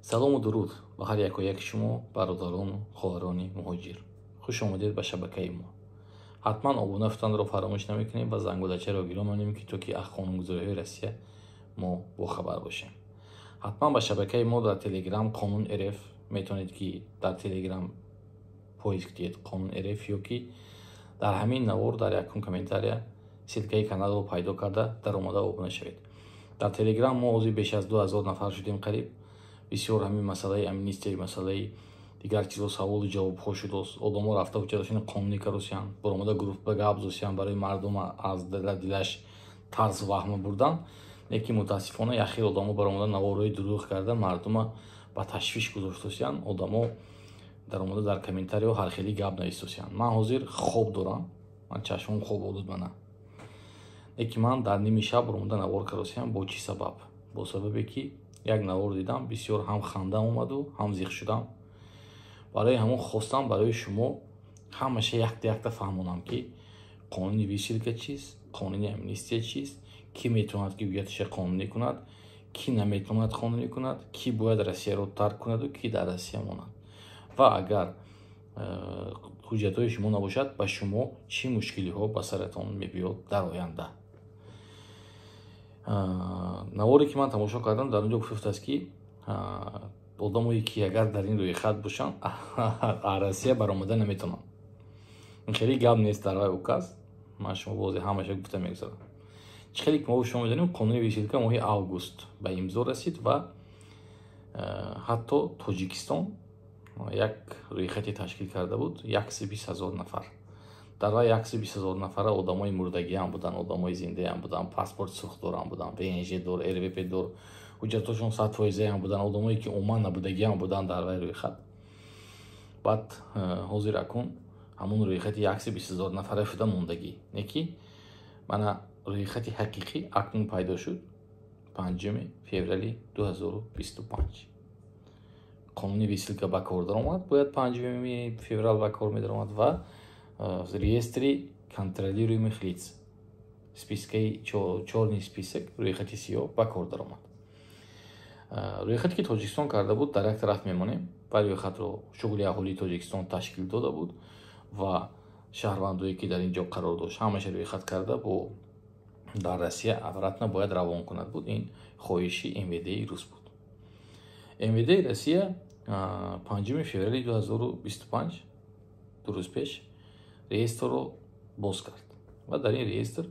Салому дуруд ба ҳар яку яки шумо, бародарону хоҳарони муҳоҷир. Хуш омадед ба шабакаи мо. Ҳатман обуна шуданро фаромӯш намекунем ва зангулачаро гиро монем, ки то ки аз қонунгузориҳои Россия мо бохабар бошем. Ҳатман ба шабакаи мо дар Телеграм «Қонун РФ» метавонед, ки дар Телеграм поиск диҳед «Қонун РФ» ё ки дар ҳамин навор дар якум комментария ссылкаи каналро пайдо карда, даромада обуна шавед. Дар Телеграм мо ҳозир беш аз 2000 нафар шудем қариб. Бисёр ҳамин масъалаи амнистия, масъалаи дигар чизо саволу ҷавобҳо шудааст. Одамо рафта ҳуҷҷаташони қонунӣ каросиянд, баромада группа гап зосиянд, барои мардум аз дилаш тарсу ваҳма бурдан. Лекин мутаассифона як хел одамо баромада наворҳои дурӯғ карда, мардума ба ташвиш гузоштосиянд. Одамо даромада дар комментариҳо ҳархели гап навистосиянд. Ман ҳозир хоб дорам, ман чашмом хоб олуд мана, лекин ман дар ними шаб баромада навор каросиям. Бо чӣ сабаб? Бо сабабе ки як навор дидам, бисёр ҳам хандам омаду, ҳам зиқ шудам. Барои ҳамон хостам барои шумо ҳамаша якта якта фаҳмонам, ки қонуни высылка чист, қонуни амнистия чист, кӣ метавонад, ки ҳуҷҷаташа қонунӣ кунад, кӣ наметавонад қонунӣ кунад, кӣ бояд Россияро тарк кунаду кӣ дар Россия монад ва агар ҳуҷҷатҳои шумо набошад, ба шумо чӣ мушкилиҳо ба саратон мебиёд дар оянда. Наворе ки ман тамошо кардам, дар он ҷо гуфтааст, ки одамое ки агар дар ин рӯйхат бошанд, аз Россия баромада наметавонанд. Ин хеле гап нест дар вай указ. Ман шумо бозе ҳамаша гуфта мегузарам. Чӣ хеле ки мо шумо медонем, қонуни высылка моҳи август ба имзо расид ва ҳатто Тоҷикистон як рӯйхате ташкил карда буд, 120 000 нафар. Дар вай 120 000 нафара одамои мурдагиам буданд, одамои зиндаам буданд, паспорт сурхдорам буданд, ВНЖ дор, РВП дор, ҳуҷҷатҳошон 100%-аам буданд, одамое ки умуман набудагиам буданд дар вай рӯйхат. Баъд ҳозир акун ҳамун рӯйхати 120 000 нафара шуда мондагӣ не, ки мана рӯйхати ҳақиқӣ акнун пайдо шуд. 5 феврали 2025 қонуни высылка ба кор даромад, бояд 5 феврал ба кор медаромад ва реестри контролируемых лиц, спискаи чёрный список, рӯйхати сиёҳ ба кор даромад. Рӯйхате ки Тоҷикистон карда буд, дар як тараф мемонем ва рӯйхатро шуғли аҳолии Тоҷикистон ташкил дода буд ва шаҳрвандое ки дар ин ҷо қарор дошт, ҳамаша рӯйхат карда, бо дар Россия обратно бояд равон кунад буд. Ин хоҳиши МВДи рус буд. МВДи Россия 5 феврали 2025, 2 рӯз пеш, реестрро боз кард ва дар ин реестр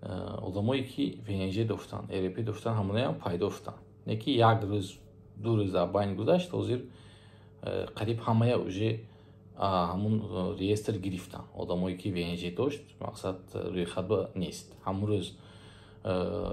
одамое ки ВНЖ доштанд, РВП доштанд, ҳамонаям пайдо шуданд. Не ки як рӯз, 2 рӯз дар байн гузашт, ҳозир қариб ҳамая уже ҳамун реестр гирифтанд. Одамое ки ВНЖ дошт, мақсад, рӯйхат нест. Ҳамун рӯз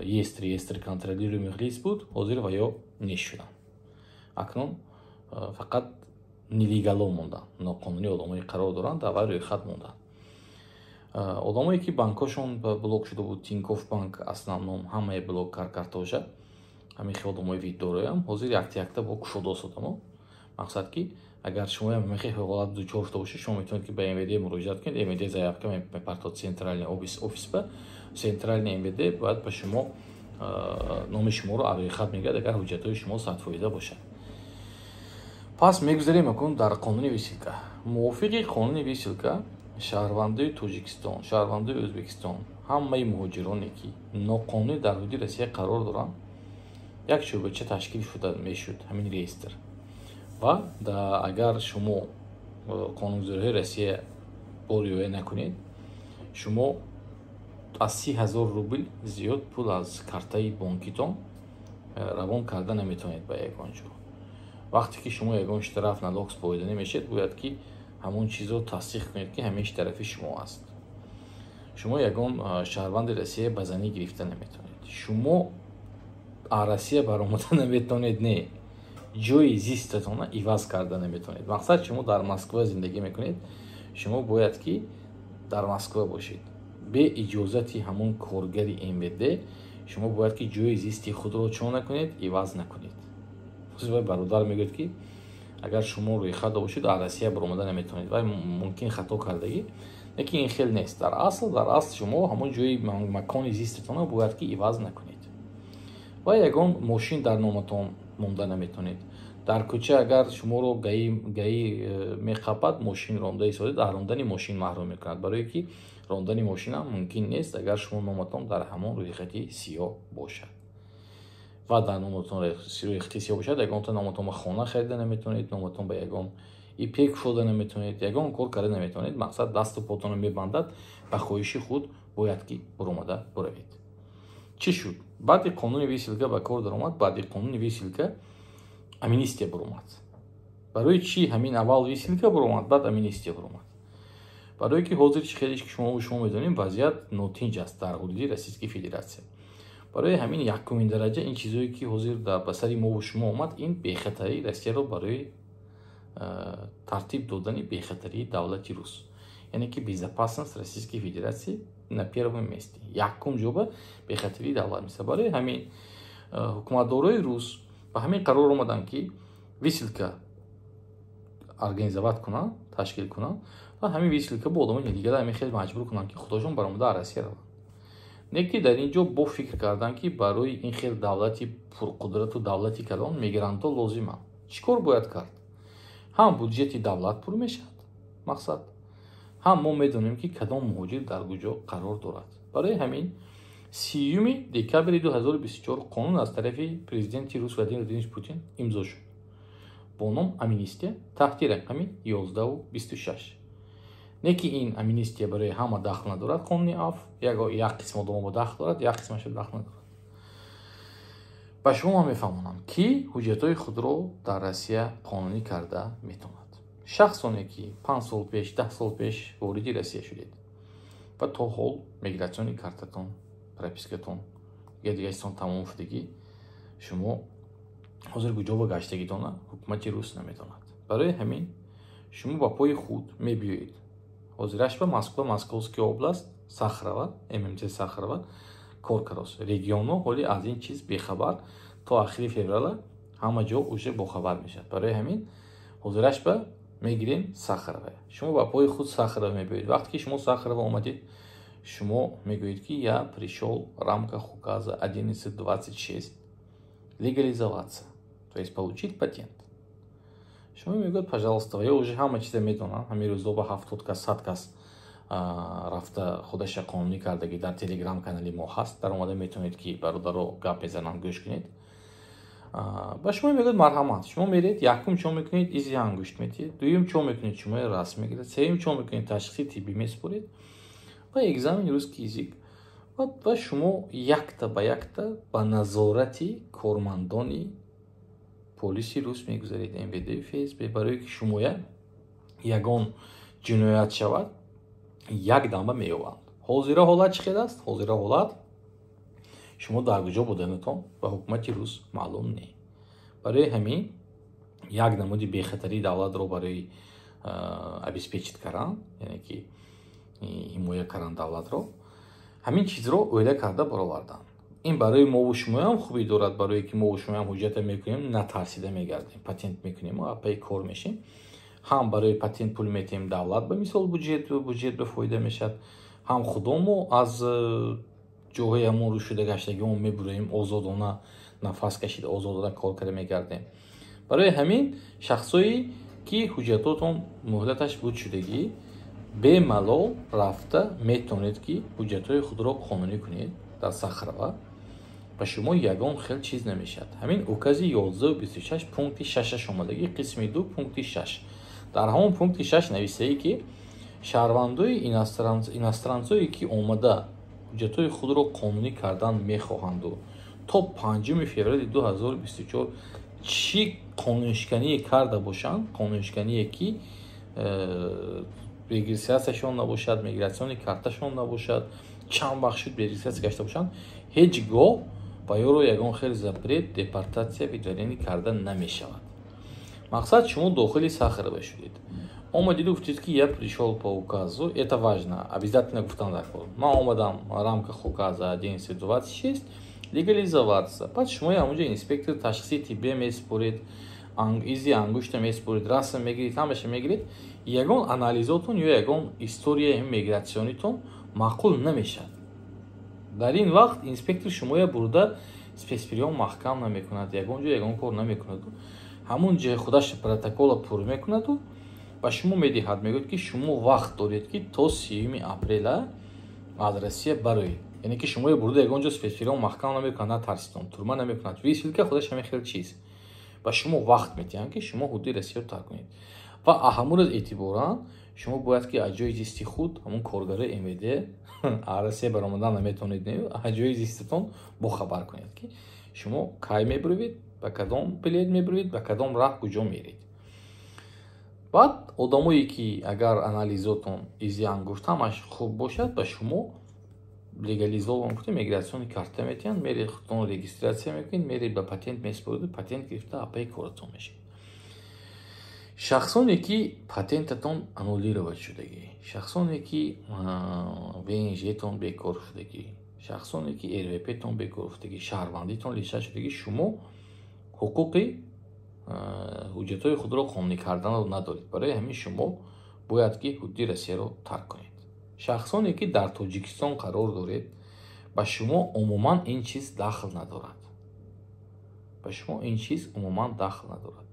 есть реестр контролируемых лиц буд, ҳозир ва ё нест шуданд. Акнун фақат нелегало монданд, ноқонунӣ одамое қарор доранд, дар вай рӯйхат монданд. Одамое ки банкҳошон блок шуда буд, Тинькофф банк основном ҳамае блок кард картоша, ҳамин хел одамои виддороям ҳозир якта якта бо кушодост одамо. Мақсад, ки агар шумо ҳамин ҳолат дучор шуда бошед, шумо метавонед, ки ба МВД муроҷиат кунед. МВД заявка мепартод центральный офис ба центральный МВД, бояд ба шумо номи шуморо аз рӯйхат мегирад, агар ҳуҷҷатҳои шумо 100% бошад. Пас мегузарем акун дар қонуни высылка. Мувофиқи қонуни высылка, шаҳрвандои Тоҷикистон, шаҳрвандои Ӯзбекистон, ҳамаи муҳоҷироне ки ноқонунӣ дар ҳудуди Россия қарор доранд, як шӯъбача ташкил шуда мешуд ҳамин реестр. Ва агар шумо қонунгузориҳои Россия бо риоя накунед, шумо аз 30 000 рубл зиёд пул аз картаи бонкитон равон карда наметавонед ба ягон ҷо. Вақте ки шумо ягон штраф, налог супорида намешед, бояд ки ҳамон чизро тасдиқ кунед, ки ҳамеш тарафи шумо аст. Шумо ягон шаҳрванди Россия ба занӣ гирифта наметавонед, шумо аз Россия баромада наметавонед, не, ҷои зистатонро иваз карда наметавонед. Мақсад, шумо дар Москва зиндагӣ мекунед, шумо бояд ки дар Москва бошед. Бе иҷозати ҳамон коргари МВД шумо бояд ки ҷои зисти худро чо накунед? Иваз накунед. Бародар мегӯяд, ки агар шумо рӯйхат бошед, аз Россия баромада наметавонед. Вай мумкин хато кардагӣ, лекин ин хел нест. Дар асл шумо ҳамон ҷои макони зистатонро бояд ки иваз накунед ва ягон мошин дар номатон монда наметонед. Дар кӯча агар шуморо ГАИ меқапад, мошин ронда истодед, аз рондани мошин маҳрум мекунад, барое ки рондани мошинам мумкин нест, агар шумо номатон дар ҳамон рӯйхати сиёҳ бошад. Ва дар номатон рӯйхати сиёҳ бошад, ягонта номатон ба хона харида наметавонед, номатон ба ягон ИП кушода наметавонед, ягон кор карда наметавонед. Мақсад, дасту потонро мебандад, ба хоҳиши худ бояд ки буромада буравед. Чӣ шуд? Баъди қонуни высылка ба кор даромад, баъди қонуни высылка амнистия буромад. Барои чӣ ҳамин аввал высылка буромад, баъд амнистия буромад? Барое ки ҳозир чӣ хеле ки шумо медонем, вазъият нотинҷ аст дар ҳудуди Российской Федерация. Барои ҳамин якумин дараҷа ин чизое ки ҳозир ба сари мову шумо омад, ин бехатарии Россияро барои тартиб додани бехатарии давлати рус, яъне ки безопасность Российской Федерации на первом месте, якум ҷоба бехатарии давлат меса. Барои ҳамин ҳукуматдорои рус ба ҳамин қарор омаданд, ки высылка организовать кунанд, ташкил кунанд ва ҳамин высылка бо одамони дигар ҳамин хел маҷбур кунанд, ки худошон баромада Россия раванд. Не ки дар ин ҷо бо фикр карданд, ки барои ин хел давлати пурқудрату давлати калон мигрантҳо лозиманд. Чӣ кор бояд кард? Ҳам буҷети давлат пур мешавад, мақсад, ҳам мо медонем, ки кадом муҳоҷир дар куҷо қарор дорад. Барои ҳамин 30 декабри 2024 қонун аз тарафи президенти рус Владимир Владимирович Путин имзо шуд бо ном амнистия таҳти рақами 1126. Не ки ин амнистия барои ҳама дахл надорад. Қонуни афв як қисм одамоба дахл дорад, як қисмаша дахл надорад. Ба шумо ман мефаҳмонам, ки ҳуҷҷатҳои худро дар Россия қонунӣ карда метавонад. Шахсоне ки 5 сол пеш, 10 сол пеш вориди Россия шудед ва то ҳол миграционный картатон, пропискатон, дигар дигачизтон тамом шудагӣ, шумо ҳозир куҷо ба гаштагитона ҳукумати рус наметавонад. Барои ҳамин шумо ба пои худ мебиёед. Ҳозираш ба Москва, Московская область, Сахарова, ММЦ Сахарова кор карост. Регионҳо ҳоли аз ин чиз бехабар, то ахири феврала ҳама ҷо уже бохабар мешавад. Барои ҳамин ҳозираш ба мегирем Сахарова. Шумо ба пои худ Сахарова мебиёед. Вақте ки шумо Сахарова омадед, шумо мегӯед, ки я пришёл в рамках указа 1126 легализоваться, то есть получить патент. Шумо мегӯяд: пожалуйста. Ё уже ҳама чиза медонам, ҳамин рӯзо ба 70 кас, 100 кас рафта худаша қонунӣ кардагӣ дар телеграм канали мо ҳаст, дар омада метавонед, ки бародаро гап мезананд, гӯш кунед. Ба шумо мегӯяд: марҳамат. Шумо меред, якум чо мекунед? Изи ангушт метиҳед. Дуюм чо мекунед? Шумо расм мегирад. Сеюм чо мекунед? Ташхиси тиббӣ месупоред ва экзамен русский язык. Ва шумо якта ба якта ба назорати кормандони полиси рус мегузаред, МВД, ФСБ, барое ки шумоя ягон ҷиноят шавад, як дамба меёбанд. Ҳозира ҳолат чӣ хел аст? Ҳозира ҳолат шумо дар куҷо буданатон ба ҳукумати рус маълум не. Барои ҳамин як намуди бехатарии давлатро барои обеспечить кардан, яъне ки ҳимоя кардан давлатро, ҳамин чизро оила карда бароварданд. Ин барои мову шумоям хубӣ дорад, барое ки мову шумоям ҳуҷҷата мекунем, натарсида мегардем, патент мекунем, апаи кор мешем. Ҳам барои патент пул метиҳем давлат, ба мисол буҷет ба фоида мешавад, ҳам худомо аз ҷоҳои ҳамон рӯшуда гаштагимо мебуроем, озодона нафас кашида, озодона кор карда мегардем. Барои ҳамин шахсое ки ҳуҷҷатотон муҳлаташ буд шудагӣ, бемалол рафта метавонед, ки ҳуҷҷатҳои худро қонунӣ кунед дар Сахарова. Ба шумо ягон хел чиз намешавад. Ҳамин укази 1126 пункти шашаш омадагӣ, қисми 2, пункти 6. Дар ҳамон пункти 6 нависае, ки шаҳрвандои иностранцое ки омада ҳуҷҷатҳои худро қонунӣ кардан мехоҳанду то 5 феврали 2024 чӣ қонуншикание карда бошанд, қонуншикание ки регистрацияшон набошад, миграционный карташон набошад, чанд вақт шуд регистрация гашта бошанд, ҳеҷ гоҳ ба ёро ягон хел запрет, депортация, выдворение карда намешавад. Мақсад, шумо дохили Сахарова шудед, омадиду гуфтед, ки я пришел по указу. Это важно, обязательно гуфтан дар кор: ман омадам в рамках указа 1126 легализоваться. Баъд шумо ҳамонҷо инспектор ташхиси тиббия месупоред, изи ангушта месупоред, расм мегиред, ҳамаша мегиред. Ягон анализотон ё ягон историяи миграционитон маъқул намешавад. Дар ин вақт инспектор шумоя бурда Спецприём маҳкам намекунад, ягон ҷо ягон кор намекунаду ҳамун ҷои худаш протокола пур мекунаду ба шумо медиҳад. Мегӯяд, ки шумо вақт доред, ки то 30-уми апрела аз Россия бароед. Яъне ки шумо бурда ягон ҷо спецприём маҳкам намекунад, натарситон, турма намекунад. Высылка худаш ҳамин хел чиз. Ба шумо вақт медиҳанд, ки шумо ҳудуди Россияро тарк кунед, ва ҳамун рӯз эътиборан шумо бояд, ки аз ҷои зисти худ, ҳамун коргарои МВД, аз Россия баромадан наметавонед, аз ҷои зистатон бохабар кунед, ки шумо кай мебуровед, ба кадом билет мебуровед, ба кадом раҳ, куҷо меред. Баъд одамое ки агар анализотон, изи ангушт, ҳамаш хуб бошад, ба шумо легализован гуфта миграционный карта метиҳанд. Меред, худтон регистрация мекунед, меред, ба патент месупориду патент гирифта апаи коратон мешавед. Шахсоне ки патентатон аннулировать шудагӣ, шахсоне ки ВНЖтон бекор шудагӣ, шахсоне ки РВПтон бекор шудагӣ, шаҳрвандитон лишать шудагӣ, шумо ҳуқуқи ҳуҷҷатҳои худро қонунӣ карданро надоред. Барои ҳамин шумо бояд, ки ҳудуди Россияро тарк кунед. Шахсоне ки дар Тоҷикистон қарор доред, ба шумо умуман ин чиз дахл надорад. Ба шумо ин чиз умуман дахл надорад.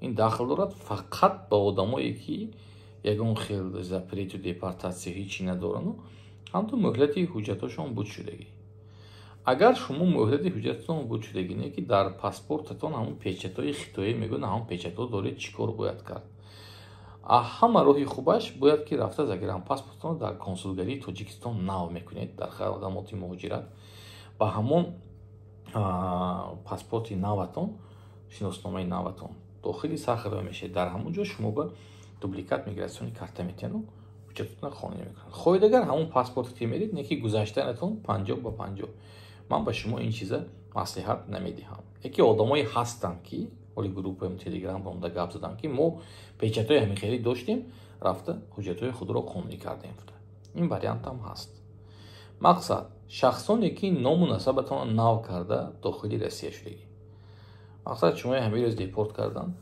Ин дахл дорад фақат ба одамое ки ягон хел запрету депортация ҳечи надорану ҳамту муҳлати ҳуҷҷатҳошон буд шудагӣ. Агар шумо муҳлати ҳуҷҷататон буд шудагӣ, не ки дар паспортатон ҳамун печатҳои хитоӣ мегӯянд, ҳамун печатҳо доред, чӣ кор бояд кард? Ҳама роҳи хубаш бояд, ки рафта загранпаспортатонро дар консулгарии Тоҷикистон нав мекунед, дар хадамоти муҳоҷират. Ба ҳамон паспорти наватон, шиносномаи наватон дохили Сахарова мешавед. Дар ҳамон ҷо шумо ба дубликат миграционный карта метиҳану ҳуҷҷататонро қонунӣ мекунанд. Хоҳед, агар ҳамон паспорте ки меред, не ки гузаштанатон 50 ба 50. Ман ба шумо ин чиза маслиҳат намедиҳам. Яке одамое ҳастанд, ки ҳоли группаи Телеграм ба омда гап задам, ки мо печатҳои ҳамин доштем, рафта ҳуҷҷатҳои худро қонунӣ кардем. Ин вариантам ҳаст. Мақсад, шахсоне ки ному насабатонро нав карда дохили Россия шудагӣ, мақсад, шумо ҳамин рӯз депорт карданд,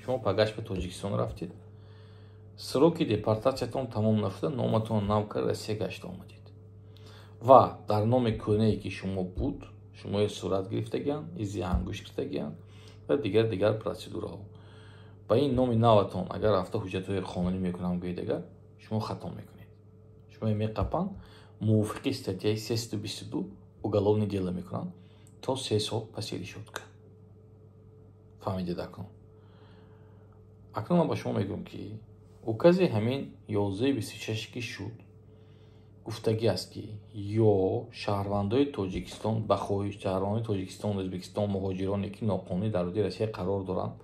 шумо пагаш ба Тоҷикистон рафтед, сроки депортатсиятон тамом нашуда, номатонро нав карда Россия гашта омадед ва дар номи кӯнае ки шумо буд, шумои сурат гирифтагианд, изи ангушт гирифтагианд ва дигар дигар процедураҳо. Ба ин номи наватон агар рафта ҳуҷҷатҳои қонунӣ мекунам гӯед, агар шумо хато мекунед, шумо меқапанд, мувофиқи статьяи 322 уголовное дело мекунанд, то 3 сол паси решётка. Фаҳмидед? Акнун, акнун ман ба шумо мегӯям, ки укази ҳамин 1126 ки шуд, гуфтагӣ аст, ки ё шаҳрвандои Тоҷикистон ба хоҳиш, шаҳрвандои Тоҷикистон, Ӯзбекистон, муҳоҷироне ки ноқонунӣ дар ҳудуди Россия қарор доранд,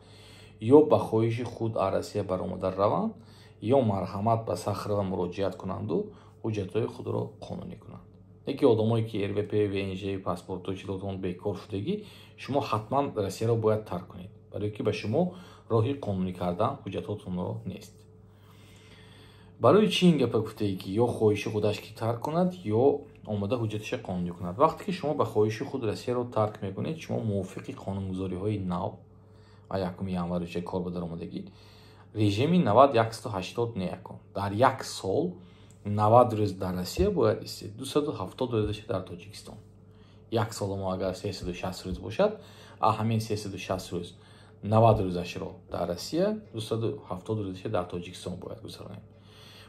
ё ба хоҳиши худ аз Россия баромада раванд, ё марҳамат ба Сахарова муроҷиат кунанду ҳуҷҷатҳои худро қонунӣ кунанд. Яке одамое ки РВП, ВНЖ, паспорту чизотон бекор шудагӣ, шумо ҳатман Россияро бояд тарк кунед, барое ки ба шумо роҳи қонунӣ кардан ҳуҷҷатҳотонро нест. Барои чӣ ин гапа гуфтае, ки ё хоҳиши худаш ки тарк кунад, ё омода ҳуҷҷаташа қонунӣ кунад? Вақте ки шумо ба хоҳиши худ Россияро тарк мекунед, шумо мувофиқи қонунгузориҳои нав ва 1 январи кор ба даромадагӣ, режими 90 180 не якун дар як сол 90 рӯз дар Россия бояд истед, 270 рӯзаша дар Тоҷикистон. Як сола мо агар 360 рӯз бошад, а ҳамин 360 рӯз 90 рӯзашро дар Россия, 270 рӯзаша дар Тоҷикистон бояд гузаронем.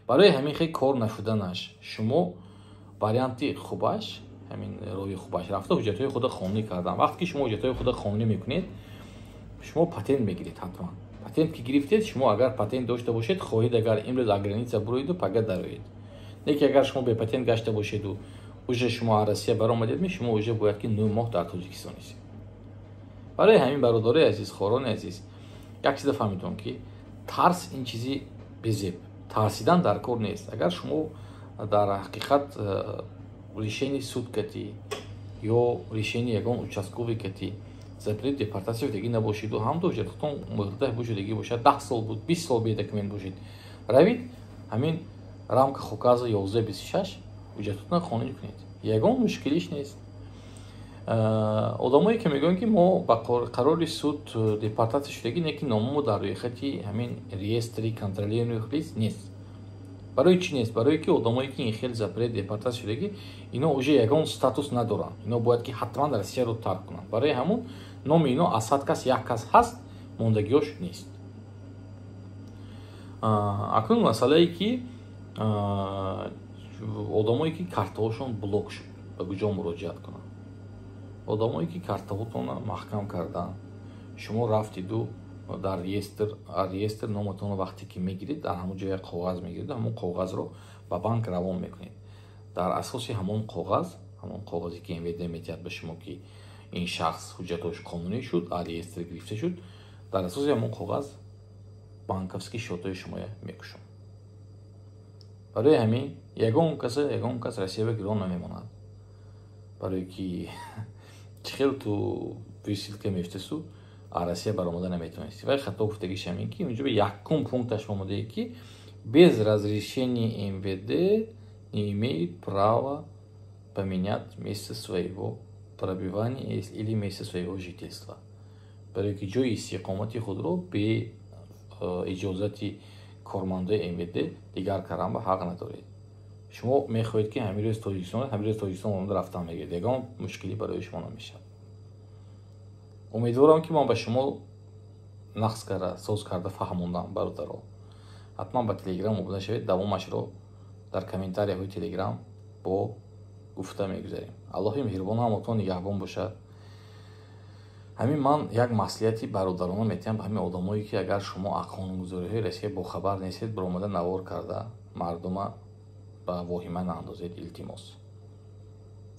Барои ҳамин хел кор нашуданаш, шумо варианти хубаш, ҳамин роҳи хубаш, рафта ҳуҷҷатҳои худро қонунӣ кардан. Вақте ки шумо ҳуҷҷатҳои худро қонунӣ мекунед, шумо патент мегиред ҳатман. Патент ки гирифтед, шумо агар патент дошта бошед, хоҳед, агар имрӯз аз граница буроеду пага дароед. Лекин агар шумо бепатент гашта бошеду уже шумо аз Россия баромадед, шумо уже бояд, ки 9 моҳ дар Тоҷикистон истед. Барои ҳамин, бародарои азиз, хоҳарони азиз, як чиза фаҳмидом, ки тарс ин чизи безеб, тарсидан дар кор нест. Агар шумо дар ҳақиқат решение суд катӣ ё решение ягон участковый катӣ запрет депортация шудагӣ набошиду ҳамту ҳуҷҷататон муҳлаташ бушудагӣ бошад, 10 сол буд, 20 сол бе документ бошед, равид, ҳамин рамках указа 1126 ҳуҷҷататонро қонунӣ кунед, ягон мушкилиш нест. Одамое ки мегӯянд, ки мо ба қарори суд депортатсия шудагӣ, не ки номамо дар рӯйхати ҳамин реестри контролируемых лиц нест. Барои чӣ нест? Барое ки одамое ки ин хел запрет депортация шудагӣ, ино уже ягон статус надоранд, ино бояд ки ҳатман Россияро тарк кунанд. Барои ҳамун номи ино аз 100 кас як кас ҳаст, мондагиёш нест. Акнун масъалае ки одамое ки картаҳошон блок шуд, ба куҷо муроҷиат кунанд? Одамое ки картаҳотонро маҳкам карданд, шумо рафтиду дар реестр номатонро вақте ки мегиред, дар ҳамон ҷо як коғаз мегиред, ҳамон коғазро ба банк равон мекунед. Дар асоси ҳамон коғаз, ҳамон коғазе ки МВД метиҳад ба шумо, ки ин шахс ҳуҷҷатош қонунӣ шуд, аз реестр гирифта шуд, дар асоси ҳамон коғаз банковский счётҳои шумоя мекушанд. Барои ҳамин ягон каса, ягон кас Россия ба гирон намемонад, барое ки чӣ хел ту высылка мефтесу, а Россия баромада наметавонисти. Вай хато гуфтагиш ҳамин ки инҷо якум пункташ омадае, ки без разрешения МВД не имеет права поменять место своего пребывания или место своего жительства, барое ки ҷои истиқомати худро бе иҷозати кормандои МВД дигар кардан ба ҳақ надоред. Шумо мехоҳед, ки ҳамин рӯз Тоҷикистон, ҳамин рӯз Тоҷикистон омада рафтан мегиред, ягон мушкилӣ барои шумо намешавад. Умедворам, ки ман ба шумо нақс карда, соз карда фаҳмондам. Бародаро, ҳатман ба Телеграм обуна шавед, давомашро дар комментарияҳои Телеграм бо гуфта мегузарем. Аллоҳи меҳрубон ҳамотон нигаҳбон бошад. Ҳамин ман як маслиҳати бародарона метиҳам ба ҳамин одамое, ки агар шумо аз қонунгузориҳои Россия бохабар нестед, биромада навор карда мардума ба воҳима наандозед, илтимос.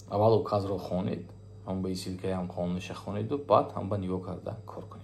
Аввал указро хонед, ҳам ба ссылкаи ҳам қонуниша хонеду баъд ҳам ба нигоҳ карда кор кунед.